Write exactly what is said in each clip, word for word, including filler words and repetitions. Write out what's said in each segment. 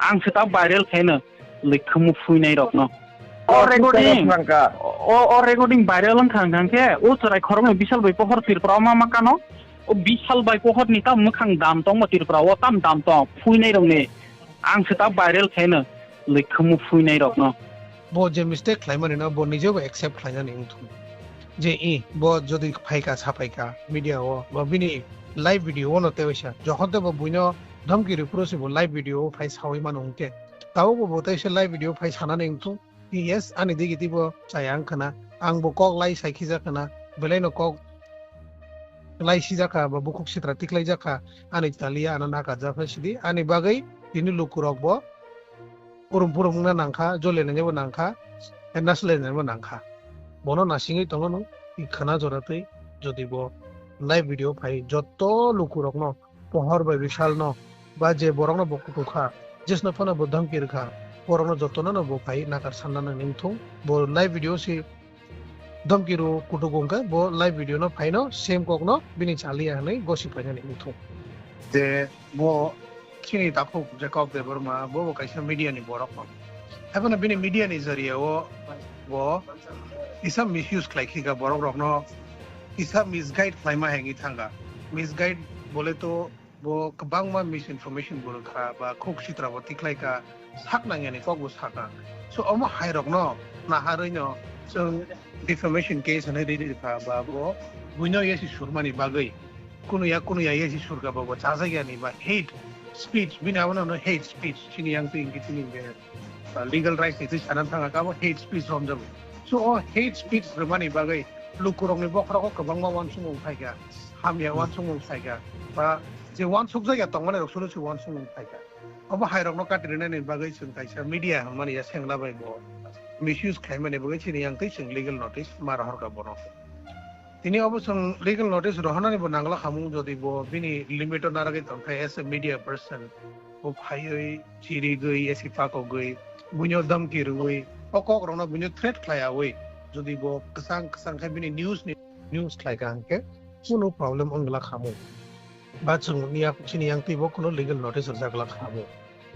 Ang se ta viral khaino, likhumu phuinai rokno. O O recording, sukha rok nangka. O, o recording viral wngkha hwnkha khe, o chwrai khoroknwi Bishal bai pohor Tripura o ma ma kano, o Bishal bai pohor ni tam mwkhang dam tongma Tripura o tam dam tong, phuinai rokni. Ang se ta viral khaino, likhumu phuinai rokno. Bo je mistake khlaimani no bo nijebo accept khlainani wngthung. Je i bo jodi phaika saphaika media o ba bini live video o no tei waisa jokhon tei bo buino dhamki ripro se bo live video o phai sawi mano wngkhe. Tabuk bo bo tei se live video phai sanani wngthung. Yes, ani digi tibo chaya wngkhana. Ang bo kok lai sai khijak khana. Belai no kok lai sijak kha ba bukhuk sitra tiklai jak kha. Ani taliya ano naka jak kha sidi. Ani bagwi tini lukurok bo urum purum wngna nangkha, jole nangya bo nangkha, nasle nangya bo nangkha. Bono nasingwi tongo no, i khana jora twi, jodi bo live video phai, joto lukurokno, pohor bai Bishal no, ba je borokno bo kutung kha, jesno phano bo dhamki rwkha, borokno jotono no bo phai nakar sanna nang ning thung, bo live video si dhamki rw kutung wngkha, bo live video no phaino same kokno bini chaliya hwnwi gosi phainani wngthung. Je bo chini takhuk Jacob Debbarma, bo bo kaisa media ni borok no. Haiphano bini media ni jariya o bo kisa misuse khlai khika borok rokno, kisa misguide khlaima hengwi thangkha. Misguide bole to bo kwbangma misinformation bo rwkha ba khuk sitra bo tikhlai kha, sak nangyani kok bo sakha. So omo hai rokno naharwi no chwng defamation case hwnwi riri rwkha ba bo buino yasi surmani bagwi. Kunuya kunuya yasi surka bobo chajakyani ba hate speech, bini abono hano hate speech chini yang twi hwnkhe chini hwnkhe, uh, legal rights ni twi sana thangkha abo hate speech romjago. So o hate speech rwmani bagwi lukurokni bokhorogo kwbangma uansukmung phaikha, hamya uansukmung phaikha, ba je uansukjakya tongmani rok solo se uansukmung phaikha. Obo hairokno kati rwnani bagwi chwng kaisa media hwnmani ya sengla bai bo misuse khlaimani bagwi chini yang twi chwng legal notice ma rohorkha bono. Tini obo chwng legal notice rohornani bo nangla khamung, jodi bo bini limit o naragwi tongkha as a media person, bo phaiwi chirigwi esi pakogwi buino dhamki rwwi o kok rokno buino threat khlaiyawi jodi bo kwchang kwchang khe bini news ni news khlaikha hwnkhe kunu problem wngla khamung. Ba chwng niya chini yang twi bo kuno legal notice rwjak glak kha bo.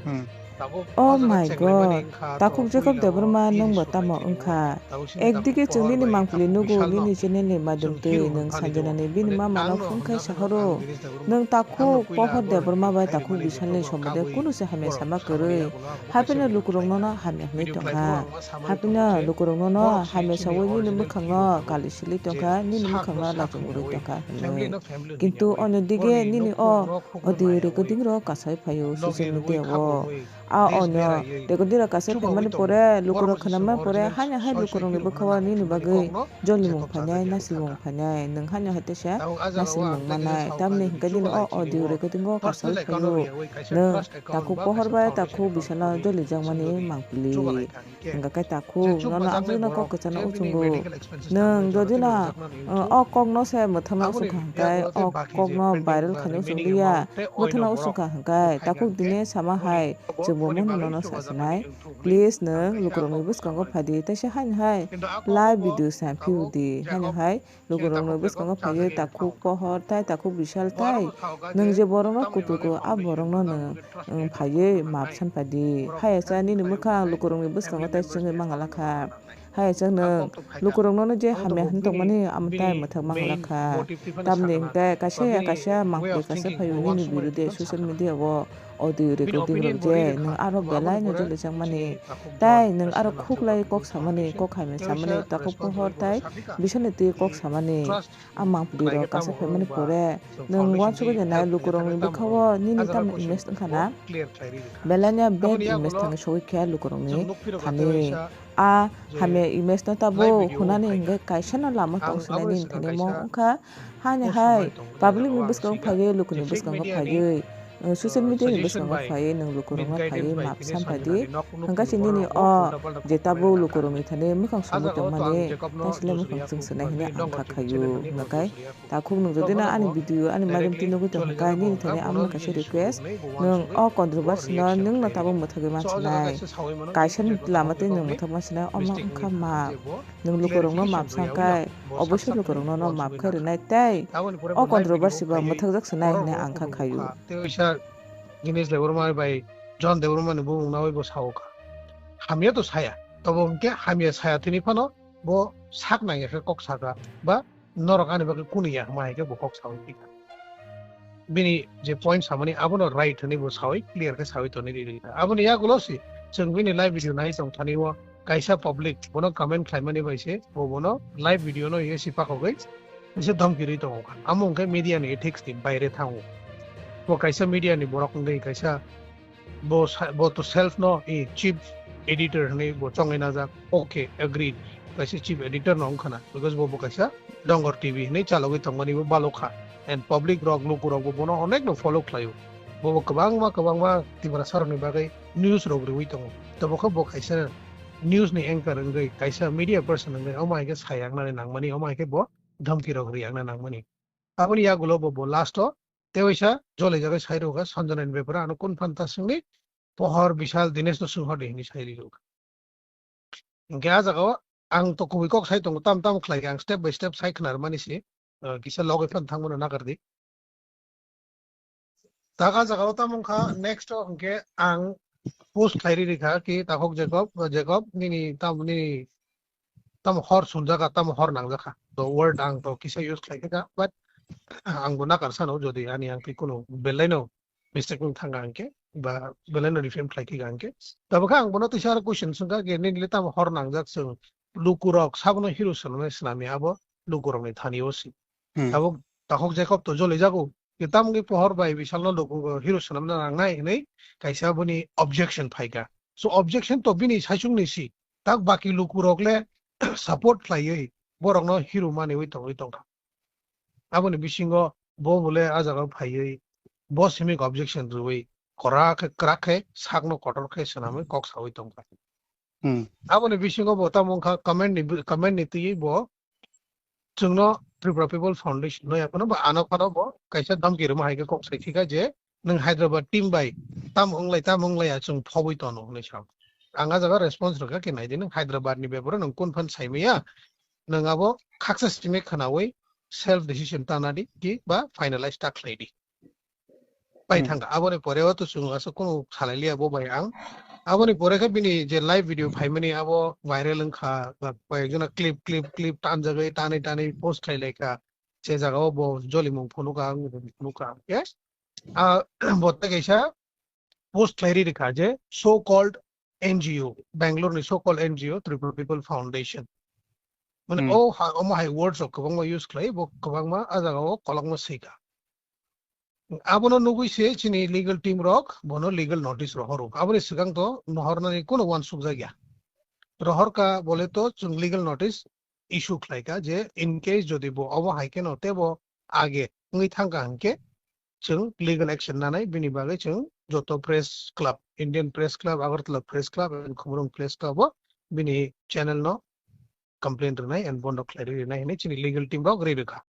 Hmm. Tabuk Oh o jaga my check laimani God, wngkha, takhuk to Jacob puila Debbarma o nwng bo tamo wngkha. Ekdigi chwng nini mangpili nugo, nini channel ni madhyam twi nwng sanjanani bini mama no phone khai sahoro. Nwng takhuk Pohor Debbarma bai takhuk Bishal ni somode kunu se hamya sama kwrwi. Hapheno lukurok nono hamya hwnwi tongkha. Hapheno lukurok nono hamya sawi nini mwkhang no kali sili tongkha, nini mwkhang no lachung rwi tongkha hwnwi. Kintu onyo dige nini o audio recording rok kasai phaio social media o. A onyo recording rok kasai phaimani pore, lukurok khwnamani pore, haino hai lukurokni bwkhao nini bagwi jolimung phainai, nasimung phainai, nwng haino hai teisa nasimung manai. Tamni hwnkhe nini o audio recording o kasai phaio, nwng takhuk Pohor bai takhuk Bishalno jolijakmani mangpili. Hingkha khe takhuk, nono ang chwngno kok kwchangno uchungo. Nwng jodi no, uh, o kokno se mwthangno usung kha hwnkhe, o kokno viral khaino usung liya, mwthangno usung kha hwnkhe, takhuk tini sama hai, chwngbo muhunno nono sa sinai. Please, nwng lukurokni bwskango phai di, teisa haino hai live video sa phiyok di, haino hai lukurokni bwskango phaiwi takhuk Pohor tai takhuk Bishal tai nwng je borokno kutugo, a borokno nwng, nwng phaiwi maap san pai di. Haiya sa nini mwkhang lukurokni bwskango tai chwngwi mangala kha. Haiya sa nwng lukurokno je hamya hwn tongmani amo tai mwthak mangala kha. Tamni hwnkhe kaisa ya kaisa mangpili kaisa phaio nini birode social media o. Audio recording rok je nwng aro belai no jolijakmani, tai nwng aro khuklai kok samani, kok hamya samani, takhuk Pohor tai Bishalni twi kok samani, a mangpili rok kasa phaimani pore nwng uansugwi de nai lukurokni bwkhao nini tamo image wngkha na, belai no bad image thangwi sogwi kha lukurokni thani. A hamya image no tabuk hunani hwnkhe kaisa no lama tong sinai nini thani mo wngkha. Haini hai public ni bwskango phaiwi, lukuni bwskango phaiwi, uh, social media ni bwskango phaiwi nwng lukurokno phaiwi maap san pai di. Hwnkhe se nini o je tabuk lukurokni thani mwkhang songwi tongmani, taisle mwkhang chwng swnai hwnwi ang kha khaio. Hwnkhe takhuk nwng jodi no ani video ani madhyam twi nugwi tong hwnkhe nini thani amo kaisa request, nwng o controversy no nwng no tabuk mwthagwi man sinai, kaisa ni lama twi nwng mwthagwi man sinai, omo wngkha maap. Nwng lukurokno maap san khai, oboisoi lukurokno no maap khai rwnai tei o controversy bo mwthakjak swnai hwnwi ang kha khaio. Tei waisa Dinesh Debbarma bai John Debbarma ni bumung nawi bo sao kha. Hamya to saya. Tobo hwnkhe hamya saya thini phano bo sak nangya khe kok saka ba norok ani bagwi kunu ya hwnma hai khe bo kok sawi thika. Bini je point samani abono right hwnwi bo sawi clear khe sawi toni ri ri kha. Aboni yagulo si chwng bini live video nai tong thani o kaisa public bono comment khlaimani bai se bo bono live video no ye si pakogwi kaisa dhamki rwi tongo kha. Amo hwnkhe media ni ethics ni baire thango. Bo kaisa media ni borok wngwi kaisa bo sa-, bo to self no i chief editor hwnwi bo chongwi najak. Okay, agreed. Kaisa chief editor no wngkhana, because bo, bo kaisa Dongor T V hwnwi chalogwi tongmani bo balokha. And public rok, luku rok bo bono onek no follow khlaio. Bo, bo kwbangma, kwbangma Tiprasa rokni bagwi news rok rwwi tongo. Tobo khe bo kaisa news ni anchor wngwi, kaisa media person wngwi, omo hai khe sai yaknani nangmani, omo hai khe bo dhamki rok rwi yakna nangmani. Aboni yagulo bo, bo last o tewaisa joli jagwi sai rwkha Sanjana ni bepare, ano kun phanta swngwi pohor Bishal Dinesh no swngkha de hinwi sai rwkha. Hwnkhe ah jagao ang to kubui kok sai tongo, tam tam khlai khe ang step by step sai khwnar mani se, ah, kisa logwi phan thangmano nakardi. Tak ah jagao tamo wngkha next o hwnkhe ang post khlai riri kha ki Takhuk Jacob, Jacob nini tam nini tamo hor sunjaka, tamo hor nangjaka. To word ang to kisa use khlai kha, but ang bo nakar sano jodi ani ang twi kunu belai no mistake wng thangkha hwnkhe, ba belai no reframe khlai kha hwnkhe. Tabuk khe ang bono tisa aro question swngkha, ke nini le tamo hor nangjak chwng lukurok sabono hero swnamnai swnamya abo lukurokni thani o si. Hmm. Tabuk Takhuk Jacob to joli jago, ke tamni pohor bai Bishalno luku hero swnamna nangnai hinwi kaisa boni objection phaikha. So objection to bini saichungni si, tak baki lukurok le support khlaiwi borokno hero maniwi tongwi tongkha. Aboni bisingo bo bole ah jagao phaiwi bo simi objection rwui kwrak khe, kwrak khe sakno kotor khe swnamwi kok sawi tongkha. Hmm. Aboni bisingo bo tamo wngkha comment ni, comment ni twiwi bo chwngno Tripura People Foundation no yaphano ba ano phano bo kaisa dhamki rwma hai khe kok sai thika je nwng Hyderabad team bai tam wnglai, tam wnglai ya chwng phobwi tono hwnwi sa. Ang ah jaga response rwkha khe naidi nwng Hyderabad ni beparo nwng kun phan saimaya, nwng abo khaksa simi khwnawi self decision tanadi ki ba finalize ta khlaidi. Pai Hmm. thangkha. Aboni pore o to chwng aswk kunu salai liya bo bai ang. Aboni pore khe bini je live video phaimani abo viral wngkha, ba koi ekjona clip, clip, clip tanjagwi tanwi, tanwi post khlai laikha. Se jagao bo jolimung phunukha, ang phunukha. Yes? Ah, bo tei kaisa post khlai ri rikha je so called N G O, Bangalore ni so called N G O, Tripura People Foundation. Mane Hmm. o ha-, omo hai words rok kwbangma use khlai, bo kwbangma ah jagao kolokma swikha. Abono nugwi se chini legal team rok bono legal notice rohoro. Aboni swkang to nohornani kuno uansuk jakya. Rohorkha bole to chwng legal notice issue khlaikha je in case jodi bo omo hai kheno tebo age wngwi thangkha hinkhe chwng legal action nanai, bini bagwi chwng joto press club, Indian Press Club, Agartala Press Club, and Khumulwng Press Club o bini channel no complaint rwnai and bondo khlai rwnai hinwi chini legal team rok ri rwkha.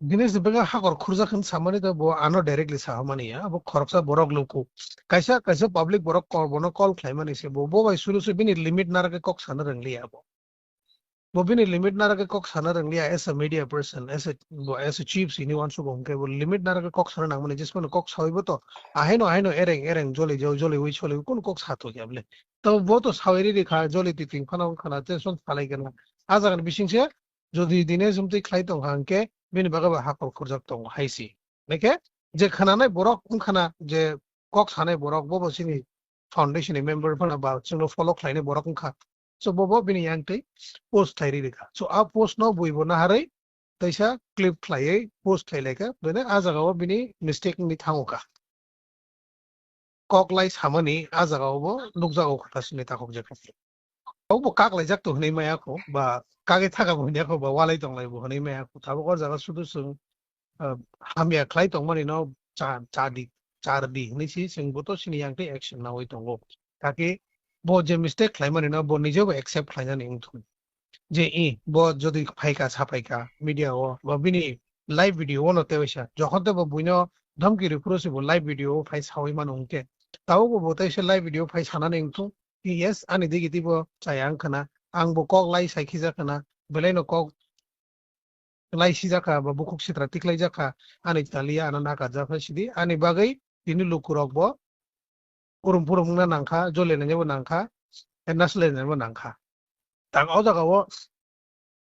Bini se bega hakor khurjak hin samani to bo ano directly sahamani ya, abo khoroksa borok luku. Kaisa, kaisa public borok call, bono call khlaimani se bo, bo bai suru se bini limit narake kok sana rwngliya abo. Bo bini limit narake kok sana rwngliya as a media person, as a, bo as a chief sini uansuk hwnkhe bo limit narake kok sana nangmani, jesmano kok sawi bo to ahaino, ahaino ereng, ereng joli jao, joli wi soli wi, kun kok sato ya bole. To bo to sawi ri ri kha, joli twi twi phano wng khana, tension salai kana. Ah jagani bising se jodi dine jumtwi khlai tong kha hwnkhe bini bagwi bo hakor khurjak tongo hai si. Hwnkhe je khwnanai borok wng khana, je kok sanai borok bo bo chini foundation ni member phano ba chwngno follow khlainai borok wng kha. So bo bo bini yang twi post khlai ri rikha. So a post no bui bo naharwi teisa clip khlaiwi post khlai laikha. Bene a jagao bini mistake wngwi thango kha. Kok lai samani ah jagao bo nukjago kha sini takhuk je kha. Obo kak laijak to hwnwi maya kho ba kagwi thaka bo hwnwi kho ba walai tong lai bo hwnwi maya kho. Tabuk o jaga sudu chwng, ah, hamya khlai tongmani no cha, cha di, char di hwnwi si chwng bo to sini yang twi action nawi tongo. Kaki bo je mistake khlaimani no bo nije bo accept khlainani wngthung. Je i bo jodi phaikha, saphaikha media o ba bini live video o no tewaisa, jokhon tei bo buino dhamki rwphuru se bo live video o phai sawi mano hwnkhe, tabuk bo bo teisa live video phai sanani wngthung, yes, ani digi tei bo chaya wngkhana, ang bo kok lai sai khijakha na, belai no kok lai sijakha ba bukhuk sitra tikhlai jakha, ani taliya ano nakarjak phai sidi, ani bagwi tini lukurok bo Kurum purum wngna nangkha, jole nangya bo nangkha, nasle nangya bo nangkha. Tang o jaga o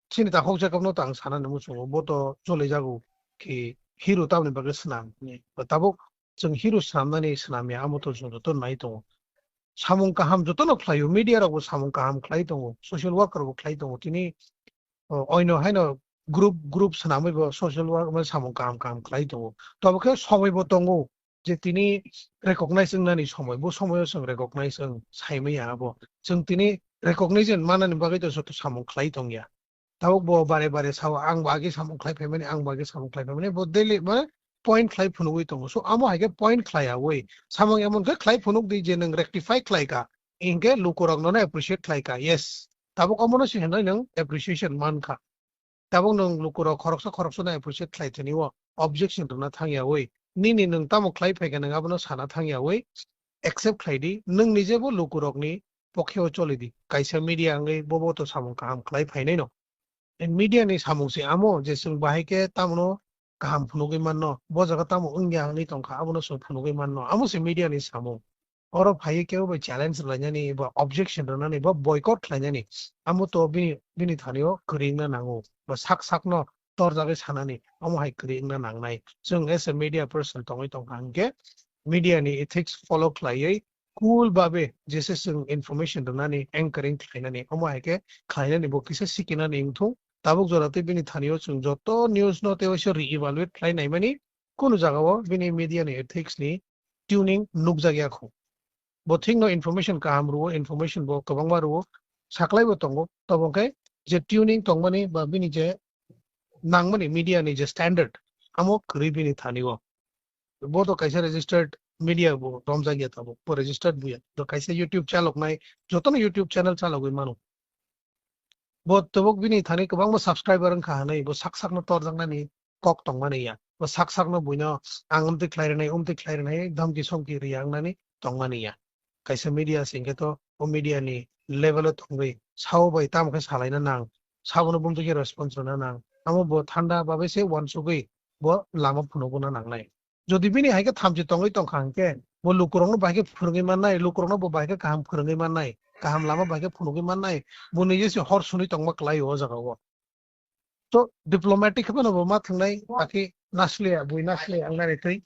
chini takhuk Jacob no tang sana ni muchungo, bo to chole jago ki hero tamni bagwi swnam ni. Tabuk chwng hero swnamnani swnamya amo to chwng joto nai tongo. Samung kaham joto no khlaio, media rok bo samung kaham khlai tongo, social worker bo khlai tongo. Tini o, oino haino group, group swnamwi bo social work mane samung kaham kaham khlai tongo. Tobo khe somoi bo tongo je tini recognize wngnani somoi, bo somoio chwng recognize wng saimanya abo. Chwng tini recognition manani bagwi to joto samung khlai tongya. Tabuk bo bare bare sao, "Ang bo age samung khlai phaimani, ang bo age samung khlai phaimani," bo daily mane point khlai phunugwi tongo. So amo hai khe point khlai yawi samung emon khe khlai phunuk di je nwng rectify khlai kha, hinkhe lukurok nono appreciate khlai kha. Yes, tabuk omono se hinwi nwng appreciation man kha. Tabuk nwng lukurok khoroksa khoroksano appreciate khlai thani o objection rwna thang yawi, nini nwng tamo khlai phaikha nwng abono sana thang yawi accept khlai di, nwng nije bo lukurokni pokhe o choli di. Kaisa media wngwi bobo to samung kaham khlai phainai no. Media ni samung se amo je chwng bahai khe tamono kaham phunugwi manno, bo jaga tamo wngya hinwi tongkha abono chwng phunugwi manno, amo se media ni samung. Oro phaiwi kebo bai challenge rwlainani ba objection rwnani ba boycott khlainani, amo to bini, bini thani o kwrwi wngna nango ba sak sakno torjagwi sanani, omo hai kwrwi wngna nangnai. Chwng as a media person tongwi tongkha hinkhe media ni ethics follow khlaiwi cool babe jese chwng information rwnani, anchoring khlainani, omo hai khe khlainani bo kisa sikinani wngthung. Tabuk jora tei bini thani o chwng joto news no tei waisa re-evaluate khlai naimani, kunu jaga o bini media ni ethics ni tuning nukjak ya kho. Bo thik no information kaham rwo, information bo kwbangma rwo, saklai bo tongo. Tobo khe je tuning tongmani ba bini je nangmani media ni je standard, amo kwrwi bini thani o. Bo to kaisa registered media bo romjak ya tabuk, bo registered buya. To kaisa YouTube chaloknai, jotono YouTube channel chalogwi mano. Bo tabuk bini thani kwbangma subscriber wngkha hinwi bo sak sakno torjaknani kok tongmani ya. Bo sak sakno buino ang umtwi khlai rwnai, umtwi khlai rwnai, dhamki somki riya wngnani tongmani ya. Kaisa media se hinkhe to o media ni level o tongwi sao bai tamo khe salaina nang, sabono bumtwi khe response rwna nang. Amo bo thanda babe se uansugwi bo lama phunuguna nangnai. Jodi bini hai khe thamchi tongwi tongkha hinkhe, bo lukurokno bai khe phwrwngwi mannai, lukurokno bo bai khe kaham phwrwngwi mannai, kaham lama bai khe phunugwi mannai, bo nije se hor suni tongma klai o jaga o. To diplomatic khe phano bo ma thwngnai, akhe nasliya, bui nasliya wngnani twi.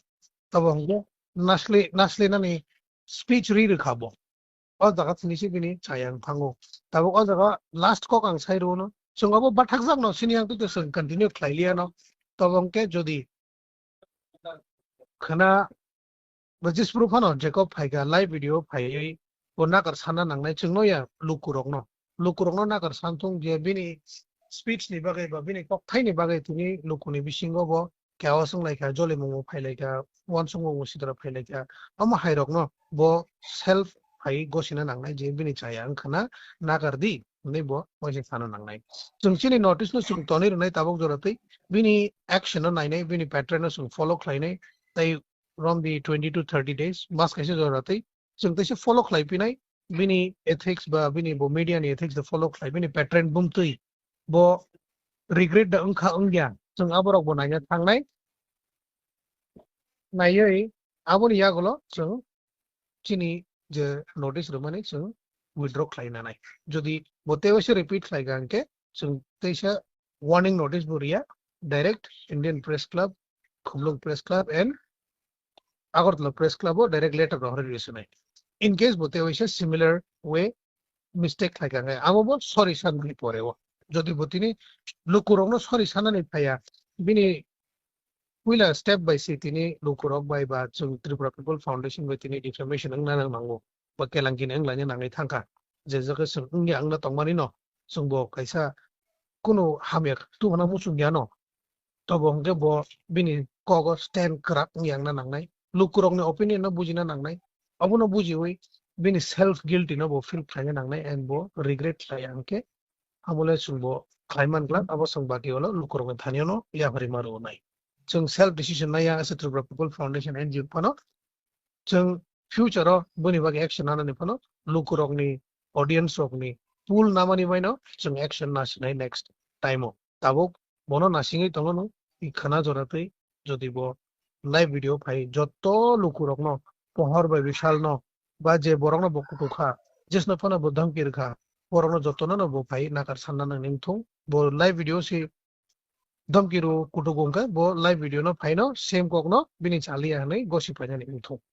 Tobo hwnkhe nasli, naslinani speech ri rwkha bo. O jaga thwngwi se bini chaya wng thango. Tabuk o jaga last kok ang sai rwno. Chwng abo bathakjak no sini ang twi to chwng continue khlai liya no. Tobo hwnkhe jodi khwna bo Jispru phano Jacob phaikha live video phaiwi bo nakar sana nangnai chwngno ya lukurokno. Lukurokno nakar san thung je bini speech ni bagwi ba bini kokthai ni bagwi tini lukuni bisingo bo chaos wng lai kha, jolimung bo phai lai kha, uansukmung bo sidra phai lai kha. Omo hai rokno bo self phai gosina nangnai je bini chaya wng khwna nakar di hinwi bo waisa sana nangnai. Chwng chini notice no chwng tonwi rwnai tabuk jora twi bini action no nainai, bini pattern no chwng follow khlainai tei from the twenty to thirty days mas kaisa jora twi chwng teisa follow khlai pinai bini ethics ba bini bo media ni ethics da follow khlai bini pattern bumtwi bo regret da wngkha wngya chwng aborok bo naina thangnai naiwi aboni yagulo chwng chini je notice rwmani chwng withdraw khlai nanai. Jodi bo tei waisa repeat khlai kha hwnkhe chwng teisa warning notice bo riya, direct Indian Press Club, Khumlwng Press Club and Agartala Press Club o direct letter rohorwi rwswnai. In case bo tei waisa similar way mistake khlai kha hwnkhe abo bo sorry sanani pore o. Jodi bo tini lukurokno sorry sanani phaiya, bini puila step bai se tini lukurok bai ba chwng Tripura People Foundation bai tini defamation wngna nango ba kelangkini wnglaina nangwi thangkha. Je jaga chwng wngya wngna tongmani no chwng bo kaisa kunu hamya tubuna muchung ya no. Tobo hwnkhe bo bini kogo stand kwrak wngya wngna nangnai. Lukurokni opinion no bujina nangnai. Abono bujiwi bini self guilty no bo feel khlaina nangnai and bo regret khlaiya hwnkhe Abole chwngbo khlai man glak, abo chwng baki ulo lukurokni thani-o no yapharwi ma rwnai. Chwng self decision naiya ase Tripura People Foundation N G O phano. Chwng future-o boni bagwi action nanani phano lukurokni, audience rokni pull namani baino chwng action nasinai next time-o. Tabuk bono nasingwi tongo no, i khwna jora twi, jodi bo live video phai joto lukurokno pohor bai bisalno ba je borokno bo kutuk kha, jesno phano bo dhamki rwkha, borokno jotono no bo phai nakar sanna nang ning thung. Bo live video si dhamki rw kutuk wngkha, bo live video no phaino same kokno bini chaliya hwnwi gosi phaina ning thung.